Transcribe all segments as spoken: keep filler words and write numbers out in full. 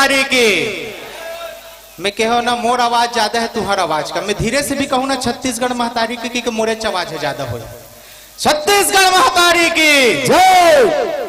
महतारी की। मैं कहो ना, मोर आवाज ज्यादा है, तुम्हारा आवाज कम। मैं धीरे से भी कहूँ ना, छत्तीसगढ़ महतारी की, कि मोरे च आवाज है ज्यादा होय। छत्तीसगढ़ महतारी की जय।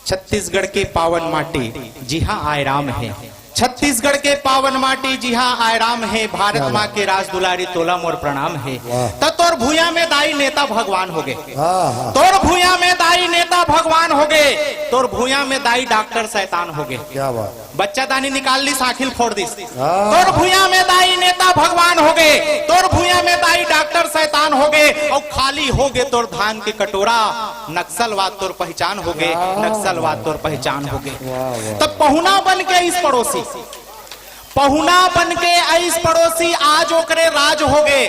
छत्तीसगढ़ के पावन माटी, जी हाँ, आय राम हे। छत्तीसगढ़ के पावन माटी, जी हाँ, आय राम हे। भारत माँ के राज दुलारी, तोला मोर प्रणाम हे। त तोर भुइयां में दाई नेता भगवान होगे। तोर भुइयां में दाई नेता भगवान होगे। तोर भुइयां में दाई डॉक्टर शैतान होगे। क्या बात। बच्चादानी निकाल लिस, आँखी ल फोड़ दिस। तोर भुइयां में दाई नेता भगवान होगे। तोर भुइयां में दाई डॉक्टर शैतान होगे। अउ खाली होगे तोर धान के कटोरा। नक्सलवाद तोर पहचान होगे। नक्सलवाद तोर पहचान होगे। तब पहुना बन के इस पड़ोसी, पहुना बन के आइस पड़ोसी, आज ओकरे राज होगे।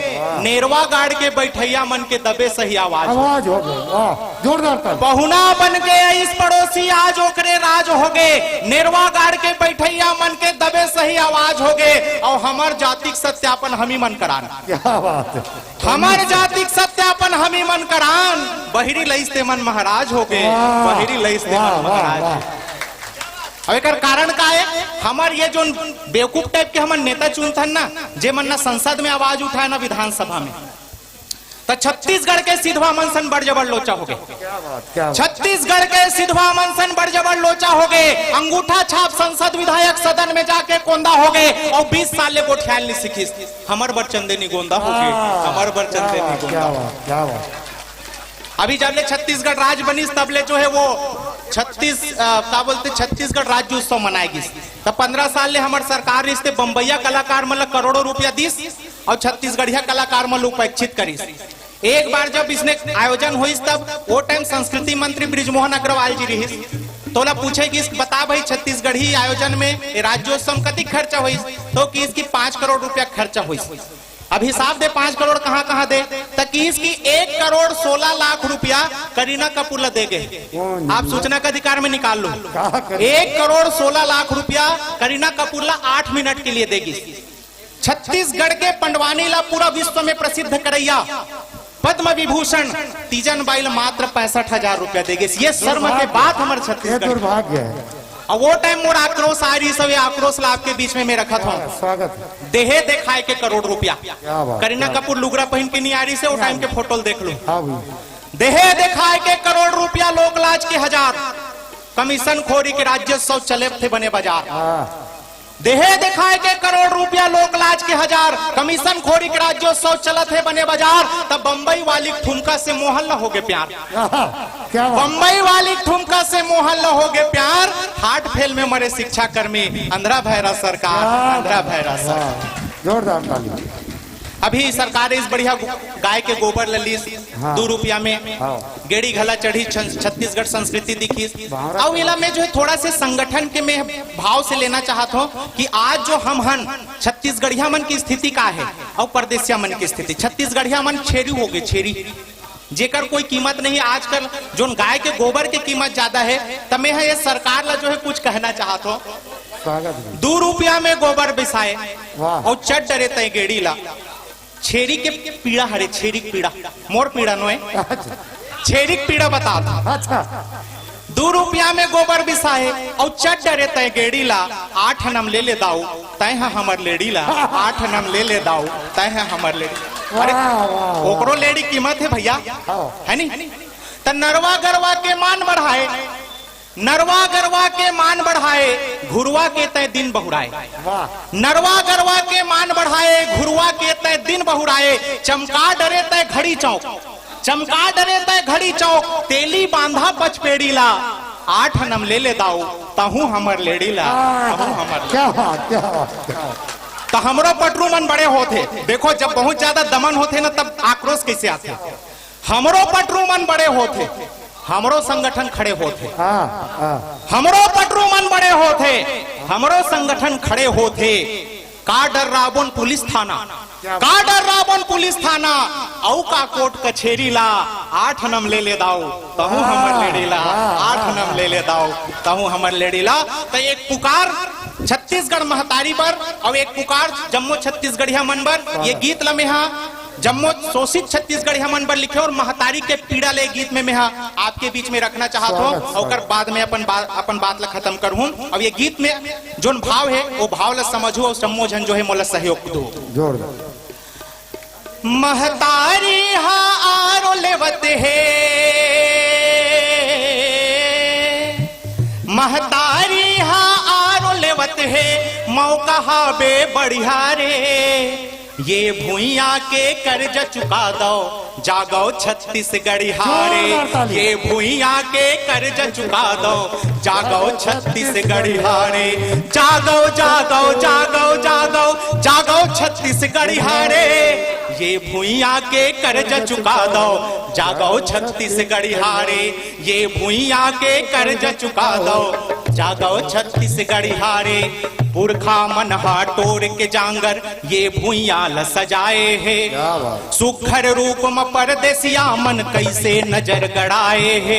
नेरवा गाड़ के बैठैया मन के दबे सही आवाज होगे। आवाज होगे। वाह, जोरदार ताली। पहुना बन के आइस पड़ोसी, आज ओकरे राज होगे। नेरवा गाड़ के बैठैया मन के दबे सही आवाज होगे। अउ हमर जातिक सत्यापन हमी मन करान। क्या बात है। हमर जातिक सत्यापन हमी मन करान। बहिरी लइस ते मन महाराज होगे। बहिरी लइस ते मन महाराज। अब एकर कारण का है? हमर ये जोन बेवकूफ टाइप के हमर नेता चुनथन ना, जे मन ना संसद में आवाज उठाए ना विधानसभा में, त छत्तीसगढ़ के सिधवा मन सन बड़ जबर लोचा होगे। क्या बात, क्या बात। छत्तीसगढ़ के सिधवा मन सन बड़ जबर लोचा होगे। अंगूठा छाप संसद विधायक सदन में जाके कोंदा होगे। अउ बीस साल ले गोठियाल नहीं सीखिस। हमर बर चंदे निगोंदा होगे। हमर बर चंदे निगोंदा। क्या बात, क्या बात। अभी जब ले छत्तीसगढ़ राज बनिस, तब ले जो है वो छत्तीस, अ, का बोलते, छत्तीसगढ़ राज्योत्सव मनाए गिस। तब पन्द्रह साल ले हमर सरकार रिहिस ते बम्बईया कलाकार मन ल करोड़ों रुपया दिस अउ छत्तीसगढ़िया कलाकार मन ल उपेक्षित करिस। एक बार जब इसने आयोजन होइस, तब वो टाइम संस्कृति मंत्री बृजमोहन अग्रवाल जी रिहिस। तोला पूछे गिस, बता भाई, छत्तीसगढ़ी आयोजन में ये राज्योत्सव में कतिक खर्चा होइस? तो किहिस कि पाँच करोड़ रुपया खर्चा होइस। अब हिसाब दे, पाँच करोड़ कहाँ कहाँ दे? त किहिस कि एक करोड़ सोलह लाख रुपया करीना कपूर ला दे गे। आप सूचना का अधिकार में निकाल लो। एक करोड़ सोलह लाख रुपया करीना कपूर ला आठ मिनट के लिए दे गिस। छत्तीसगढ़ के पंडवानी ला पूरा विश्व में प्रसिद्ध करैया पद्म विभूषण तीजन बाई ला मात्र पैंसठ हजार रुपया दे गिस। ये शर्म के बात हमर छत्तीसगढ़। दुर्भाग्य है। अब वो टाइम मोर आक्रोश आ रहिस, ये आक्रोश ला आपके बीच में मैं रखत हूँ। स्वागत है। देहे देखाए के करोड़ रुपया। क्या बात, करीना कपूर लुगरा पहन के नहीं आ रहिस, वो टाइम के फोटो ल देख लो। हाँ भैया। देहे देखाए के करोड़ रुपया, लोक लाज के हजार, कमीशन खोरी के राज्योत्सव चले थे बने बाजार। हाँ। देहे देखाए के करोड़ रुपया, लोक लाज के हजार, कमीशन खोरी के राज्योत्सव चलत हे बने बाजार। तब बम्बई वाली ठुमका से मोहन ल होगे प्यार। क्या बात। बम्बई वाली ठुमका से मोहन ल होगे प्यार। हार्ट फेल में मरे शिक्षा कर्मी, अंधरा भैरा सरकार, अंधरा भैरा सरकार। जोरदार ताली। अभी सरकार इस बढ़िया गो-, गाय के गोबर ल लीस, हाँ। दू रुपया में। हाँ। गेड़ी घला चढ़ी, छन-, छत्तीसगढ़ संस्कृति दिखिस। अउ एला मैं जो है थोड़ा से संगठन के मैं भाव से लेना चाहत हूँ कि आज जो हम हन, छत्तीसगढ़िया मन की स्थिति का है अउ परदेसिया मन की स्थिति। छत्तीसगढ़िया मन छेरी होगे, छेरी, जेकर कोई कीमत नहीं। आजकल जोन गाय के गोबर के कीमत ज्यादा है, त मैं ह ये सरकार ला जो है कुछ कहना चाहत हूँ। स्वागत है। दू रुपया में गोबर बिसाए वाह। अउ चढ़ डरे तय गेड़ी ला। छेरी के पीड़ा हरे, छेरी के पीड़ा, मोर पीड़ा नोय। अच्छा। छेरी के पीड़ा बता था। अच्छा। दू रुपया में गोबर बिसाए अउ चढ़ डरे तय गेड़ी ला, आठ नम ले ले दाऊ, तय ह हमर लेड़ी ला, आठ नम ले ले दाऊ, तय ह हमर लेड़ी। अरे, वाह, वाह, वाह। ओकरो लेड़ी कीमत है भैया, हाँ। है नी? त नरवा गरवा के मान बढ़ाए, नरवा गरवा के मान बढ़ाए, घुरवा के तय दिन बहुराए। वाह। नरवा गरवा के मान बढ़ाए, घुरवा के तय दिन बहुराए, चमका डरे तय घड़ी चौक, चमका डरे तय घड़ी चौक, तेली बांधा पचपेड़ी ला, आठ नम ले ले दाऊ, तहूं हमर लेड़ी ला, तहूं हमर। क्या बात, क्या बात, क्या बात। त हमरो पटरू मन बड़े होथे। देखो, जब बहुत ज्यादा दमन होथे ना, तब आक्रोश कैसे आथे। हमरो पटरू मन बड़े होथे, हमरो संगठन खड़े होथे। हाँ, हाँ। हमरो पटरू मन बड़े होथे, हमरो संगठन खड़े होथे। का डर्राबोन पुलिस थाना, का डर्राबोन पुलिस थाना, अउ का कोर्ट कचेरी ला, आठ नम ले ले दाऊ, तहूं हमर लेड़ी ला, आठ नम ले ले दाऊ, तहूं हमर लेड़ी ला। त एक पुकार छत्तीसगढ़ महतारी बर, अउ एक पुकार जम्मो छत्तीसगढ़िया मन बर। ये गीत ल मेहा जम्मो शोषित छत्तीसगढ़िया मन बर लिखे और महतारी के पीड़ा ले गीत में मैं हा आपके बीच में रखना चाहत हूँ। स्वागत, और ओकर स्वागत। बाद में अपन बात, अपन बात ला खत्म करहूँ। अब ये गीत में जोन भाव है, वो भाव ला समझू और जम्मो झन जो है मोला सहयोग दो। जोरदार। महतारी हा आरो लेवत हे, महतारी हा आरो लेवत हे, मौका हाबे बढ़िया रे। ये भुइयां के कर्ज चुका दो, जागो छत्तीसगढ़िया रे। जोरदार ताली। ये भुइयां के कर्ज चुका दो, जागो छत्तीसगढ़िया रे। जागो, जागो, जागो, जागो, जागो छत्तीसगढ़िया रे। ये भुइयां के कर्ज चुका दो, जागो छत्तीसगढ़िया रे। ये भुइयां के कर्ज चुका दो, जागो छत्तीसगढ़िया रे। पुरखा मन हा टोर के जांगर ये भुइयां ल सजाए हे। क्या बात। सुघर रूप म परदेसिया मन कइसे नजर गड़ाए हे।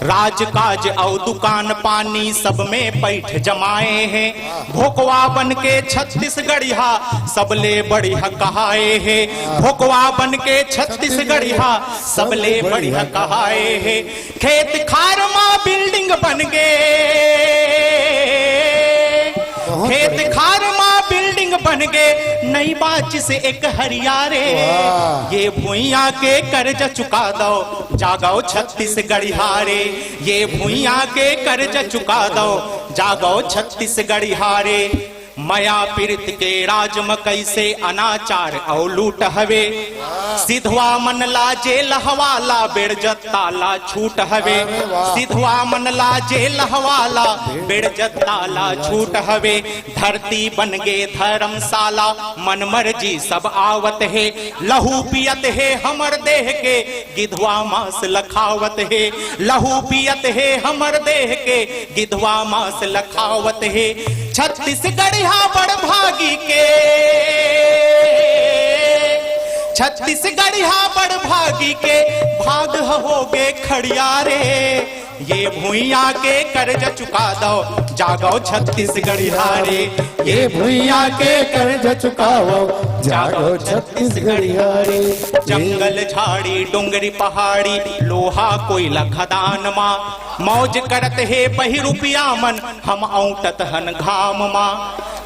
राजकाज अउ दुकान पानी सब में पैठ जमाए हे। भोकवा बन के छत्तीसगढ़िया सबले बढ़िया कहाए हे। भोकवा बन के छत्तीसगढ़िया सबले बढ़िया कहाए हे। खेत खार मा बिल्डिंग बन गे, बहुत खेत बढ़िया। खार मा बिल्डिंग बन गे, नई बाचिस एक हरिया रे। वाह। ये भुइयां के कर्ज चुका दो, जागो छत्तीसगढ़िया रे। ये भुइयां के कर्ज चुका दो, जागो छत्तीसगढ़िया रे। मया पीरित के राज म कइसे अनाचार अउ लूट हवे। सिधवा मन ला जेल हवाला बेड़जत्ता ला छूट हवे। अरे वाह। सिधवा मन ला जेल हवाला बेड़जत्ता ला छूट हवे। धरती बन गे धर्मशाला, मन मर्जी सब आवत हे। लहू पियत हे हमर देह के, गिधवा मांस लखावत हे। लहू पियत हे हमर देह के, गिधवा मांस लखावत हे। छत्तीसगढ़िया बड़ भागी के, छत्तीसगढ़िया बड़ भागी के, भाग ह होगे खड़िया रे। ये भुइयां के कर्ज चुका दो, जागो छत्तीसगढ़िया रे। ये भुइयां के कर्ज चुकाओ, जागो छत्तीसगढ़िया रे। जंगल झाड़ी डोंगरी पहाड़ी, लोहा कोयला खदान मा, मौज करत हे बहिरुपिया मन, हम औंटत हन घाम मा।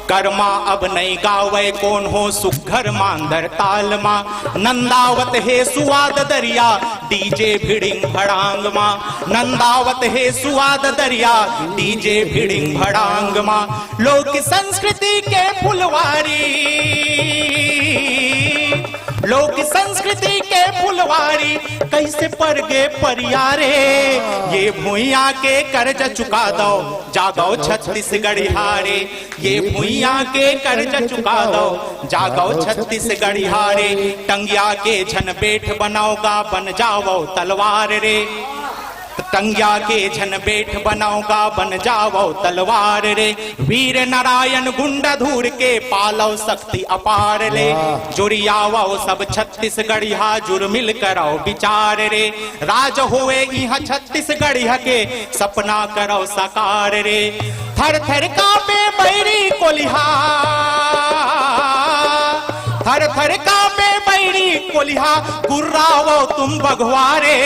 करमा अब नइ गावय कोनो सुघर मांदर ताल मा। नंदावत हे सुवाद दरिया डीजे भिड़िंग भड़ांग मा। नंदावत हे सुवाद दरिया डीजे भिड़िंग भड़ांग मा। लोक संस्कृति के फुलवारी, लोक संस्कृति के फुलवारी कइसे पर गे परिया रे। ये भुइयां के कर्ज चुका दो, जागो छत्तीसगढ़िया रे। ये भुइयां के कर्ज चुका दो, जागो छत्तीसगढ़िया रे। टंगिया के झन बेठ बनाओ गा, बन जावो तलवार रे। टंगिया के झन बेठ बनाओ गा, बन जावो तलवार रे। वीर नारायण गुंडाधूर के पालो शक्ति अपार ले। वाह। जुरियावो सब छत्तीसगढ़िया, जुरमिल करो विचार रे। राज होए इहाँ छत्तीसगढ़िया के, सपना करो साकार रे। थर थर कांपे बैरी कोलिहा, थर थर कांपे बैरी कोलिहा, गुर्रावो तुम बघवा रे।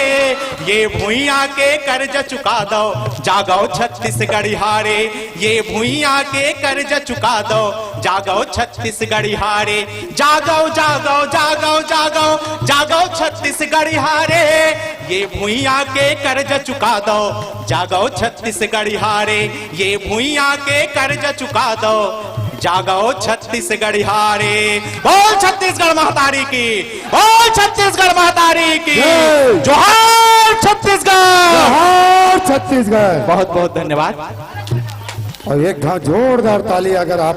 ये भुइयां के कर्ज चुका दो, जागो छत्तीसगढ़िया रे। ये भुइयां के कर्ज चुका दो, जागो छत्तीसगढ़िया रे। जागो, जागो, जागो, जागो, जागो छत्तीसगढ़िया रे। ये भुइयां के कर्ज चुका दो, जागो छत्तीसगढ़िया रे। ये भुइयां के कर्ज चुका दो, जागो छत्तीसगढ़िया रे। बोल छत्तीसगढ़ महतारी की, बोल छत्तीसगढ़ महतारी की। जय। जोहार छत्तीसगढ़। जोहार छत्तीसगढ़। बहुत बहुत धन्यवाद। और एक घाव जोरदार ताली अगर आप